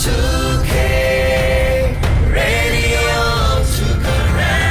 two K Radio two Karen.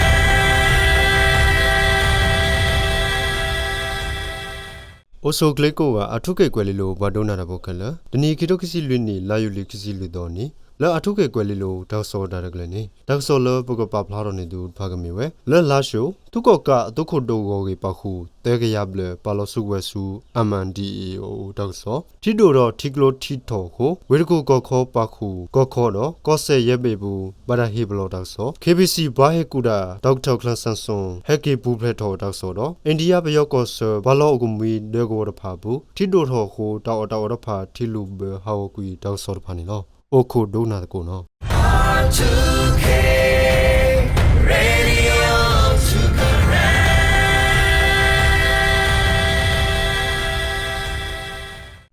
အိၣ်ဆူၣ်ချ့ကိးဂၤ အၣ်ထူခ့ၣ်ကွဲၤလ့လိၤ ပှၤဒိကနၣ်တၢ်ဖိခဲလၢာ်, တနံၤအံၤ ခံထိခံဆံလွံၢ်နံၣ် လါယူၤလံ ခံဆံလွံၢ်သီအနံၤ လၢအၣ်ထူခ့ၣ်ကွဲၤလ့လိၤ တၢ်ကစီၣ်တၢ်ရဲၣ်တၢ်ကျဲၤန့ၣ် တၢ်ကစီၣ်လၢပကပာ်ဖျါထီၣ်န့ၢ်သုတဖၣ်ကမ့ၢ်ဝဲ လၢလါၡိ သုးကီၣ်ကးအသုးခိၣ်ဒိၣ်ဂီၢ်ဂ့ၢ်ပာ်ဃုာ် သၢကယၤဘျဲၣ် ပာ်လီၤစုကဝဲၤဆူ MNDAA အအိၣ်တၢ်ကစီၣ်, ထံဒိၣ်ဒီးထံကျိထံထီၣ်အဃိ ဝ့ၢ်တကူၣ်ကီၢ်ခီပာ်ဃုာ် ကီၢ်ခီဒီး ကီၢ်စဲၣ်ယဲၢ်ဘ့ၣ်အပူၤ ဘၣ်တၢ်ဟ့ၣ်ပလီၢ်တၢ်ကစီၣ်, KBC ပှၤဟ့ၣ်ကူၣ်တၢ် Doctor ခၠၣ်စၣ်စိၣ် ဟဲက့ၤပူၤဖျဲးထီၣ်တၢ်ကစီၣ်ဒီး India ပယီၤကီၢ်ဆၢ ပှၤလီၢ်အိၣ်ကမှံဒၢကဝီၤတဖၣ်အပူၤ ထံဒိၣ်ထီၣ်အဃိ တၢ်အီၣ်တၢ်အီတဖၣ် ထံလုာ်ဘၢဟးဂီၤကွံာ်တၢ်ကစီၣ်တဖၣ်န့ၣ်လီၤ. အိၣ်ခိးဒိကနၣ်သကိးနီၤ. Radio two Karen.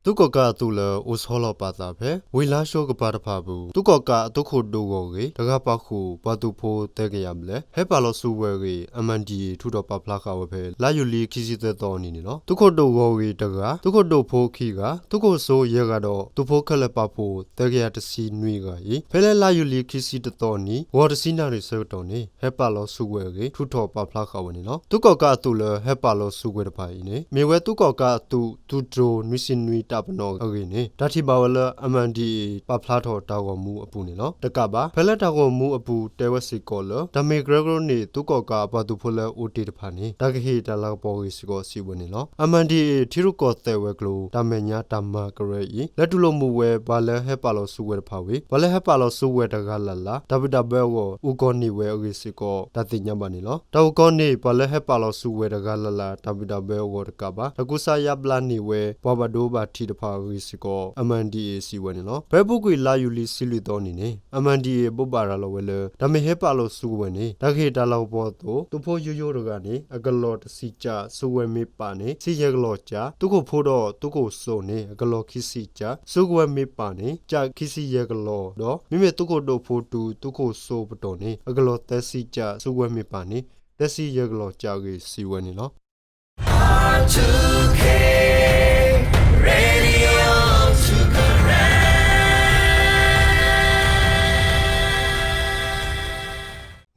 သုးကီၣ်ကးအသုးလၢအိၣ်ဆီလီၤပာ်သးဖဲ ဝ့ၢ်လါၡိကပၤတဖၣ်အပူၤ သုးကီၣ်ကးအသုးခိၣ်ဒိၣ်ဂီၢ်ဂ့ၢ် တဂၤပာ်ဃုာ် ပှၤသုးဖိသၢကယၤဘျဲၣ် ဟဲပာ်လီၤစုကဝဲၤအဂ့ၢ် MNDAA ထုးထီၣ်ပာ်ဖျါဃာ်ဝဲဖဲ လါယူၤလံ ခံဆံသၢသီအနံၤန့ၣ်လီၤ. သုးခိၣ်ဒိၣ်ဂီၢ်ဂ့ၢ်တဂၤ, သုးခိၣ်ဒိၣ်ဖိခံဂၤ, သုးခိၣ်စိယဲၢ်ဂၤဒီး သုးဖိခဲလၢာ်ပာ်ဖှိၣ် သၢကယၤတဆံနွံဂၤအံၤ ဖဲလၢလါယူၤလံ ခံဆံတသီအနံၤ ဂီၤတဆံနၣ်ရံၣ်ဆၢကတီၢ်န့ၣ် ဟဲပာ်လီၤစုကဝဲၤအဂ့ၢ် ထုးထီၣ်ပာ်ဖျါဃာ်ဝဲန့ၣ်လီၤ. သုးကီၣ်ကးအသုးလၢဟဲပာ်လီၤစုကဝဲၤတဖၣ်အံၤန့ၣ် မ့ၢ်ဝဲသုးကီၣ်ကးအသုး သုးတြိၤနွံဆံနွံတၢ်ပနီၣ်အဂ့ၢ်န့ၣ် တၢ်ထံၣ်ဘၣ်ဝဲလၢ MNDAA ပာ်ဖျါထီၣ်တၢ်ဂီၤမူအပူၤန့ၣ်လီၤ. တကးဘၣ် ဖဲလၢတၢ်ဂီၤမူအပူၤတဲဝဲစ့ၢ်ကီးလၢ တၢ်မ့ၢ်ကရၢကရိန့ၣ် သုးကီၣ်ကးအပှၤသုးဖိလၢအိၣ်တ့ၢ်တဖၣ်န့ၣ် တၢ်ကဟ့ၣ်တၢ်လၤကပီၤအဂ့ၢ်စ့ၢ်ကီးစံးဝဲန့ၣ်လီၤ. MNDAA ထံရူၢ်ကီၢ်သဲးဝဲၤကျိၤ တၢ်မဲာ်ညါတၢ်မၤကရၢအံၤ လဲၤတူၢ်လိာ်မုာ်ဝဲ ပှၤလၢဟဲပာ်လီၤစုကဝဲၤတဖၣ်ဝံၤ ပှၤလၢဟဲပာ်လီၤစုကဝဲၤတဂၤလၢ်လၢ် တၢ်ဘံၣ်တၢ်ဘၢအဂီၢ် အုၣ်ကီၤန့ၢ်ဝဲအဂ့ၢ်စ့ၢ်ကီး တၢ်သ့ၣ်ညါဘၣ်န့ၣ်လီၤ. တၢ်အုၣ်ကီၤန့ၢ် ပှၤလၢဟဲပာ်လီၤစုကဝဲၤတဂၤလၢ်လၢ် တၢ်ဘံၣ်တၢ်ဘၢအဂီၢ်တကးဘၣ် တၢ်ကူစါယါဘျါန့ၢ်ဝဲ ပှၤဘၣ်ဒိဘၣ်ထံးတဖၣ်အဂ့ၢ်စ့ၢ်ကီး MNDAA စံးဝဲန့ၣ်လီၤ. ဖဲအပူၤကွံာ်လါယူၤလံ ဆံလွံၢ်သီအနံၤန့ၣ် MNDAA ဘိးဘၣ်ရၤလီၤဝဲလၢ တၢ်မ့ၢ်ဟဲပာ်လီၤစုကဝဲၤန့ၣ် တၢ်ကဟ့ၣ်တၢ်လၤကပီၤအသိး သုးဖိယိယိတဂၤန့ၣ် အကလီၢ်တဆံကၠး စုကဝဲၤမ့ၢ်ပာ်န့ၣ် ဆံယဲၢ်ကလီၢ်ကၠး, သုးခိၣ်ဖိဒီးသုးခိၣ်စိန့ၣ် အကလီၢ်ခံဆံကၠး စုကဝဲၤမ့ၢ်ပာ်န့ၣ် ကၠးခံဆံယဲၢ်ကလီၢ်ဒီး မ့မ့ၢ်သုးခိၣ်ဒိၣ်ဖိတုၤသုးခိၣ်စိပတီၢ်န့ၣ် အကလီၢ်သၢဆံကၠး စုကဝဲၤမ့ၢ်ပာ်န့ၣ် သၢဆံယဲၢ်ကလီၢ်ကၠးအဂ့ၢ် စံးဝဲန့ၣ်လီၤ.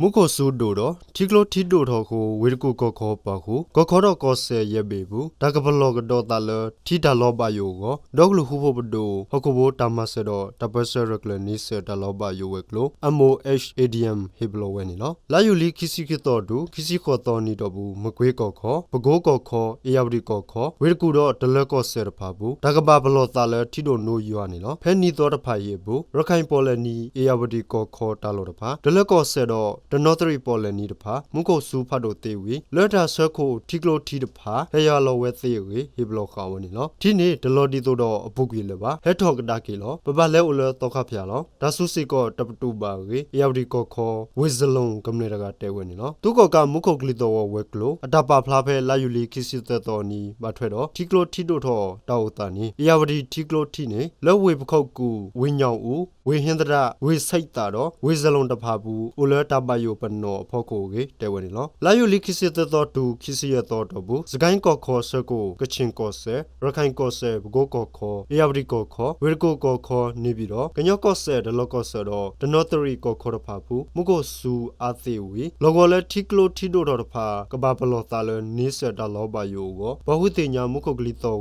မူခိၣ်စူၤဒိၣ်ဒီး ထံကျိထံဒိၣ်ထီၣ်အဃိ ဝ့ၢ်တကူၣ်ကီၢ်ခီပာ်ဃုာ် ကီၢ်ခီဒီးကီၢ်စဲၣ်ယဲၢ်ဘ့ၣ်အပူၤ တၢ်ကပလီၢ်ကဒီးသးလၢ ထံတၢ်လီၤဘၣ်ယိၣ်အဂီၢ် ဒီကလုာ်ဃူဖိးပဒိၣ် ဟီၣ်ခိၣ်ဖိတၢ်မၤစၢၤဒီး တၢ်ပၢဆှၢရဲၣ်ကျဲၤန့ဆၢၣ်တၢ်လီၤဘၣ်ယိၣ်ဝဲၤကျိၤ MOHADM ဟ့ၣ်ပလီၢ်ဝဲန့ၣ်လီၤ. လါယူၤလံခံဆံခံသီတုၤ ခံဆံဃိးသီနံၤတီၢ်ပူၤ မကွ့ကီၢ်ခီ, ပကိကီၢ်ခီ, အ့ၣ်ယၣ်ဝတံၣ်ကီၢ်ခီ, ဝ့ၢ်တကူၣ်ဒီးတလၢကီၢ်စဲၣ်တဖၣ်အပူၤ တၢ်ကဘၣ်ပလီၢ်သးလၢထံဒိၣ်နိယွၤန့ၣ်လီၤ. ဖဲနံၤသီတဖၣ်အံၤအပူၤ ရခၢၣ်ပီၣ်လဲၣ်နံၤ အ့ၣ်ယၣ်ဝတံၣ်ကီၢ်ခီတၢ်လီၢ်တဖၣ်, တလၢကီၢ်စဲၣ်ဒီး တနီသရံၣ်ပီၣ်လဲၣ်နံၤတဖၣ် မူခိၣ်စူၤဖးဒိၣ်သ့ဝံၤ လၢတၢ်ဆၢခိၣ်ထံကျိထံတဖၣ် ဟဲယွၤလီၤဝဲသ့အဂ့ၢ် ဟ့ၣ်ပလီၢ်ဃာ်ဝဲန့ၣ်လီၤ. ထံန့ၣ် တလီၤဒ်သိးဒီးအပူၤကွံာ်လၢၤဘၣ်, ဟဲထီၣ်ကဒါက့ၤလီၤ. ပဘၣ်လဲၤအိၣ်လၢသီခါဖၠၣ်လီၤ. တၢ်စူၤစ့ၢ်ကီးတပတုာ်ဘၣ်အဂ့ၢ် အ့ၣ်ယၣ်ဝတံၣ်ကီၢ်ခီ ဝ့ၢ်စလူၣ် ကမျၢၢ်တဂၤတဲဝဲန့ၣ်လီၤ. သုးကီၣ်ကးမူခိၣ်ကလံၤသီၣ်ဂီၤဝဲၤကျိၤ အတၢ်ပာ်ဖျါဖဲလါယူၤလံခံဆံသၢသီအနံၤ ဘၣ်ထွဲဒီး ထံကျိထံဒိၣ်ထီၣ်တၢ်အိၣ်သးန့ၣ် အ့ၣ်ယၣ်ဝတံၣ်ထံကျိထံန့ၣ် လၢဝ့ၢ်ပခိၣ်ကူၣ်, ဝ့ၢ်ညၣ်အူ, ဝ့ၢ်ဟ့သဒၣ်, ဝ့ၢ်ဆံးသၣ်ဒီး ဝ့ၢ်စလူၣ်တဖၣ်အပူၤ အိၣ်လၢတၢ်ဘၣ်ယိၣ်ပနီၣ်အဖီခိၣ်အဂ့ၢ် တဲဝဲန့ၣ်လီၤ. လါယူၤလံခံဆံသၢသီတုၤခံဆံယဲၢ်သီတီၢ်ပူၤ စကဲၣ်ကီၢ်ခီအဆၢကိၣ် ကခ့ၣ်ကီၢ်စဲၣ်, ရခၢၣ်ကီၢ်စဲၣ်, ပကိကီၢ်ခီ, အ့ၣ်ယၣ်ဝတံၣ်ကီၢ်ခီ, ဝ့ၢ်တကူၣ်ကီၢ်ခီ, န့ၣ်ပၠံၣ်တီၣ်, ကညီကီၢ်စဲၣ်တလီၢ်ကီၢ်ဆၢဒီး တနီသရံၣ်ကီၢ်ခီတဖၣ်အပူၤ မူခိၣ်စူၤအါသ့ဝံၤ လီၢ်ကဝီၤလၢထံကျိထံဒိၣ်ထီၣ်တဖၣ် ကဘၣ်ပလီၢ်သးလၢန့ဆၢၣ်တၢ်လီၤဘၣ်ယိၣ်အဂီၢ် ပှၤဃုသ့ၣ်ညါမူခိၣ်ကလံၤသီၣ်ဂီၤ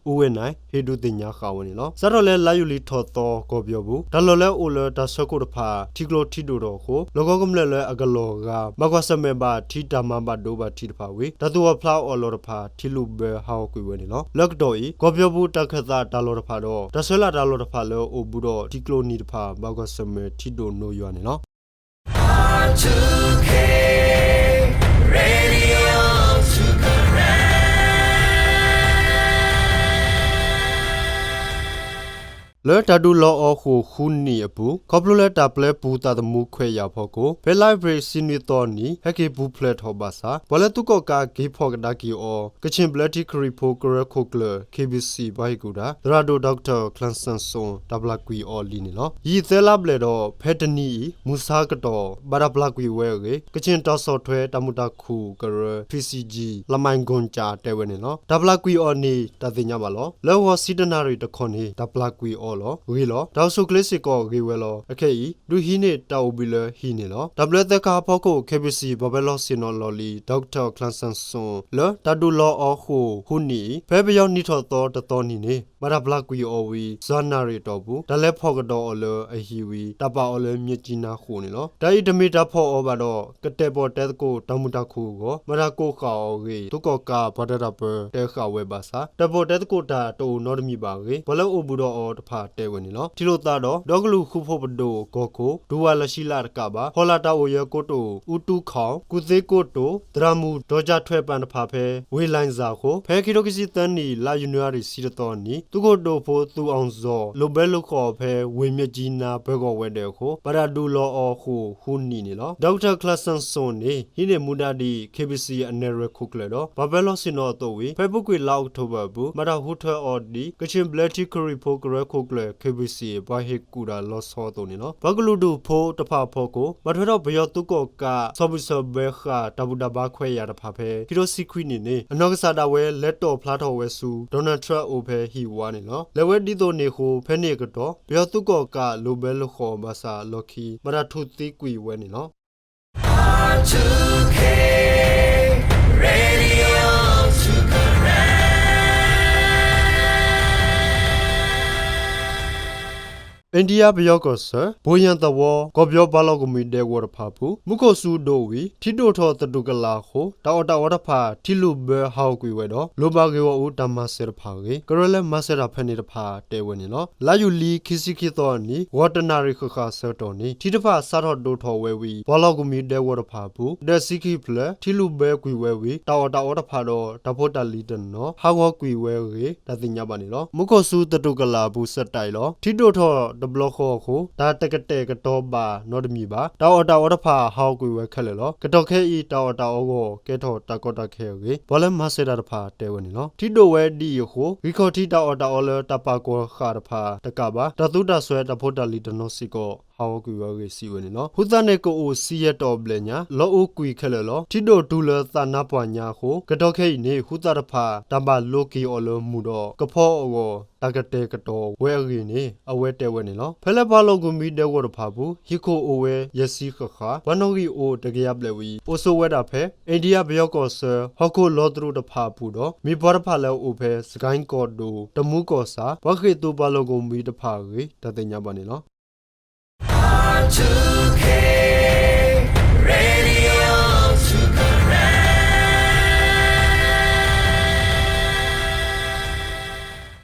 အူဝဲၢ်နၢၣ် ဟ့ၣ်ဒုးသ့ၣ်ညါဃာ်ဝဲန့ၣ်လီၤ. စးထီၣ်လၢလါယူၤလံထီၣ်သီကီၢ်ပယီၤပူၤ တၢ်လီၢ်လၢအိၣ်လၢတၢ်ဆၢခိၣ်တဖၣ် ထံကျိထံဒိၣ်ထီၣ်အဃိ လီၢ်ကဝီၤကမျၢၢ်လၢအကလီၢ်ဂၤ ဘၣ်ကွၢ်ဆၢၣ်မဲာ်ဘၣ်ထံတၢ်မၤဘၣ်ဒိဘၣ်ထံးတဖၣ်ဝံၤ တၢ်သူၣ်အီၣ်ဖျးအီၣ်အလီၢ်တဖၣ် ထံလုာ်ဘၢဟးဂီၤကွံာ်ဝဲန့ၣ်လီၤ. လၢကတီၢ်အံၤ ကီၢ်ပယီၤပူၤတၢ်ခၢၣ်သးတၢ်လီၢ်တဖၣ်ဒီး တၢ်ဆၢလၢ်တၢ်လီၢ်တဖၣ်လၢအိၣ်ဘူးဒီးထံကျိနံၤတဖၣ် ဘၣ်ကွၢ်ဆၢၣ်မဲာ်ထံဒိၣ်နိယွၤန့ၣ်လီၤ. လၢတၢ်ဒုးလီအီၤဃိာ်ဃုနံၣ်အပူၤ ခီဖျိလၢတၢ်ပျဲပူၤသးသမူခွဲးယာ်အဖီခိၣ် ဖဲလါအ့ဖြ့ၣ်တဆံနွံသီအနံၤ ဟဲက့ၤပူၤဖျဲးထီၣ်ဘၣ်ဆၣ် ပှၤလၢသုးကီၣ်ကးက့ၤဖီၣ်ကဒါက့ၤအီၤ ကချ့ၣ်ဘျၢထံခရံာ်ဖိကရၢခိၣ်ကျၢၢ် KBC ပှၤဟ့ၣ်ကူၣ်တၢ် သရၣ်ဒိၣ် Doctor ခၠၣ်စၣ်စိၣ် တၢ်ပျၢ်ကွံာ်အီၤလံန့ၣ်လီၤ. ယံာ်သၢလါဘျဲၣ်ဒီး ဖဲတနံၤအံၤ မုၢ်ဆါကတီၢ် ဘၣ်တၢ်ပျၢ်ကွံာ်ဝဲအဂ့ၢ် ကချ့ၣ်တၢ်ဆီၣ်ထွဲတၢ်မုာ်တၢ်ခုၣ်ကရၢ PCG လမၢ်ကၠၣ် တဲဝဲန့ၣ်လီၤ. တၢ်ပျၢ်ကွံာ်အီၤန့ၣ် တၢ်သ့ၣ်ညါဘၣ်လီၤ. လၢဂီၤဆံတၢနၣ်ရံၣ်တခီန့ၣ် တၢ်ပျၢ်ကွံာ်အီၤ လီၤ, ဂ့ၤလီၤ. တၢ်အိၣ်ဆူၣ်အိၣ်ချ့စ့ၢ်ကီးဂ့ၤဝဲလီၤ. အခဲအံၤ ဒုးဟံးန့ၢ်တၢ်အိၣ်ဘှံးလၢဟံးန့ၢ်လီၤ. တၢ်ဘျၢသဲခါအဖီခိၣ် ခ့ဘံၣ်စံၣ် ပှၤပၢၤလီၢ်ဆ့ၣ်နီၤလီၢ်လံၤ Doctor Khlaing Shang Tsung လၢတၢ်ဒုးလီၤအီၤဃိာ်ဃုနံၣ်အံၤ ဖဲပယီၤနံၣ်ထီၣ်သီတသီနံၤန့ၣ် ဘၣ်တၢ်ပျၢ်ကွံာ်အီၤဝံၤ စှၤနၣ်ရံၣ်အတီၢ်ပူၤ တၢ်လဲၤဖီၣ်ကဒီးအီၤလၢအဟံၣ်ဝံၤ တၢ်ပာ်အီၤလၢမျၢၢ်ကၠံနါဃိာ်န့ၣ်လီၤ. တၢ်အံၤတမ့ၢ်တၢ်ဖီၣ်အီၤဘၣ်ဒီး ကတဲာ်ပီၣ်တဲသကိးတၢ်မုာ်တၢ်ခုၣ်အဂီၢ် ဘၣ်တၢ်ကိးဃာ်အီၤအဂ့ၢ် သုးကီၣ်ကးပှၤတၢ်ပၢတဲဃာ်ဝဲဘၣ်ဆၣ် တဲာ်ပီၣ်တဲသကိးတၢ်တအိၣ်နီတမံၤဘၣ်အဂ့ၢ် ပှၤလၢအိၣ်ဘူးဒီးအီၤတဖၣ်တဲဝဲန့ၣ်လီၤ. ထံၣ်လိာ်သးဒီး ဒီကလုာ်ဃူဖိးပဒိၣ်ကီၢ်ခိၣ် ဒူဝါလၢၡံလးတကးဘၣ် ဖီလာ်တၢ်အိၣ်ယၢၤကိတိာ် အူတူခီၣ် ကူၣ်သ့ကိတိာ် သရၣ်မုၣ် ဒီးကၠၣ်ထွဲးပၣ်တဖၣ်ဖဲ ဝ့ၢ်လၣ်စၣ်အဃိ ဖဲခံထိခံဆံသၢနံၣ် လါယနူၤအါရံၤဆံတသီအနံၤ သုးခိၣ်ဒိၣ်ဖိသူၣ်အီၣ်စီၤ လိာ်ဘၢလိာ်ဃီၤဖဲ ဝ့ၢ်မျၢၢ်ကၠံနါပၢၤကီၢ်ဝဲၤဒၢးအဃိ ဘၣ်တၢ်ဒုးလီၤအီၤဃိာ်ဃုနံၣ်န့ၣ်လီၤ. Doctor Khlaing Shang Tsung န့ၣ် ဟံးန့ၢ်မူဒါဒ် ခ့ဘံၣ်စံၣ် အနဲၣ်ရွဲၣ်ခိၣ်ကျၢၢ်ဒီး ပှၤပၢၤလီၢ်ဆ့ၣ်နီၤအသိးဝံၤ ဖဲအပူၤကွံာ်လါအီးကထိဘၢၣ်အပူၤ ဘၣ်တၢ်ဟူးထွဲအီၤဒ် ကချ့ၣ်ဘျၢထံခရံာ်ဖိကရၢခိၣ်ကျၢၢ် ခ့ဘံၣ်စံၣ် ပှၤဟ့ၣ်ကူၣ်တၢ်လီၤဆီအသိးန့ၣ်လီၤ. ပှၤကလုာ်ဒူၣ်ဖိတဖၣ်အဖီခိၣ် ဘၣ်ထွဲဒီးပယီၤသုးကီၣ်ကး ဆီၣ်ဘံၣ်ဆီၣ်ဘၢဃာ် တၢ်ဘူၣ်တၢ်ဘါခွဲးယာ်တဖၣ်ဖဲ ခံထိဆံခွံနံၣ်န့ၣ် အနီၢ်ကစၢ်ဒၣ်ဝဲလဲၤတီၣ်ဖျါထီၣ်ဝဲဆူ Donald Trump အအိၣ်ဖဲဟံၣ်ဝါန့ၣ်လီၤ. လဲၤဝဲဒ်သိးန့ၣ်အဃိ ဖဲန့ၣ်အကတီၢ် ပယီၤသုးကီၣ်ကးလိာ်ဘၢလိာ်ဃီၤဘၣ်ဆၣ်အလီၢ်ခံ ဘၣ်တၢ်ထူၣ်သံကွံာ်ဝဲန့ၣ်လီၤ. အိန္ဒိယပယီၤကီၢ်ဆၢ ဘိယၣ်သဝီ ကီၢ်ပယီၤပှၤလီၢ်ကမှံဒဲကဝီၤတဖၣ်အပူၤ မူခိၣ်စူၤဒိၣ်ဝံၤ ထံဒိၣ်ထီၣ်သတူၢ်ကလာ်အဃိ တၢ်အီၣ်တၢ်အီတဖၣ် ထံလုာ်ဘၢဟးဂီၤကွံာ်ဝဲဒီး လိၣ်ဘၣ်ဂ့ၢ်ဂီၢ်အူတၢ်မၤစၢၤတဖၣ်အဂ့ၢ် ကရၢလၢမၤစၢၤတၢ်ဖဲန့ၣ်တဖၣ်တဲဝဲန့ၣ်လီၤ. လါယူၤလံ ခံဆံခံသီအနံၤ ဂီၤတနၣ်ရံၣ်ဃၣ်ဃၣ်အဆၢကတီၢ်န့ၣ် ထံတဖၣ်စးထီၣ်ဒိၣ်ထီၣ်ဝဲဝံၤ ပှၤလီၢ်ကမှံဒဲကဝီၤတဖၣ်အပူၤ ဒၢးဆံခံဖျၢၣ် ထံလုာ်ဘၢကွံာ်ဝဲဝံၤ တၢ်အီၣ်တၢ်အီတဖၣ်ဒီး တၢ်ဖိတၢ်လံၤတနီၤ ဟးဂီၤကွံာ်ဝဲအဂ့ၢ် တၢ်သ့ၣ်ညါဘၣ်န့ၣ်လီၤ. မူခိၣ်စူၤသတူၢ်ကလာ်အပူၤ ဆက်တိုက်လီၤ. ထံဒိၣ်ထီၣ်တဘျီဃီအဃိ တၢ်တကတဲာ်ကတီၤဘၣ်နီတမံၤဘၣ်. တၢ်အီၣ်တၢ်အီတဖၣ် ဟးဂီၤကွံာ်ဝဲခဲလၢာ်လီၤ. ကတီၢ်ခဲအံၤ တၢ်အီၣ်တၢ်အီအဂီၢ် ကဲထီၣ်တၢ်ကီတၢ်ခဲအဂ့ၢ် ပှၤလၢမၤစၢၤတၢ်တဖၣ်တဲဝဲန့ၣ်လီၤ. ထံဒိၣ်ဝဲဒ်အံၤအဃိ ဂံၢ်ခီၣ်ထံးတၢ်အီၣ်တၢ်အီလၢတၢ်ပာ်ကီၤဃာ်တဖၣ်တကးဘၣ် တၢ်သူတၢ်စွဲတၢ်ဖိတၢ်လံၤတနီၤစ့ၢ်ကီး ဟးဂီၤကွံာ်ဝဲအဂ့ၢ် စံးဝဲန့ၣ်လီၤ. ဟုသၣ်န့ၣ်ကအိၣ်ဆံယဲၢ်တီၢ်အဘျဲၣ်ညါ လီၤအူကွံာ်ခဲလၢာ်လီၤ. ထံဒိၣ်တုၤလၢသးနါပှၢ်ညါအဃိ ကတီၢ်ခဲအံၤန့ၣ် ဟုသၣ်တဖၣ် တၢ်ဘၣ်လိးက့ၤအီၤလၢမုၢ်ဒီး ကဖီအဂီၢ် တၢ်ကတဲာ်ကတီၤဝဲအဂ့ၢ်န့ၣ် အဝဲတဲဝဲန့ၣ်လီၤ. ဖဲလၢပှၤလီၢ်ကမှံဒဲကဝီၤတဖၣ်အပူၤ ဟံၣ်ခိၣ်အိၣ်ဝဲယဲၢ်ဆံဃၣ်ဃၣ် ပှၤနီၣ်ဂံၢ်အိၣ်တကယၤဘျဲၣ်ဝံၤ အိၣ်ဆိးဝဲဒၣ်ဖဲ အိန္ဒိယပယီၤကီၢ်ဆၢ ဟီၣ်ခိၣ်လီၤသရူးတဖၣ်အပူၤဒီး မ့ၢ်ပှၤတဖၣ်လၢအအိၣ်ဖဲ စကဲၣ်ကီၢ်ဒိၣ် တမူကီၢ်ဆၣ် ပှၤဃ့ၢ်သုးပှၤလီၢ်ကမှံတဖၣ်အဂ့ၢ် တၢ်သ့ၣ်ညါဘၣ်န့ၣ်လီၤ.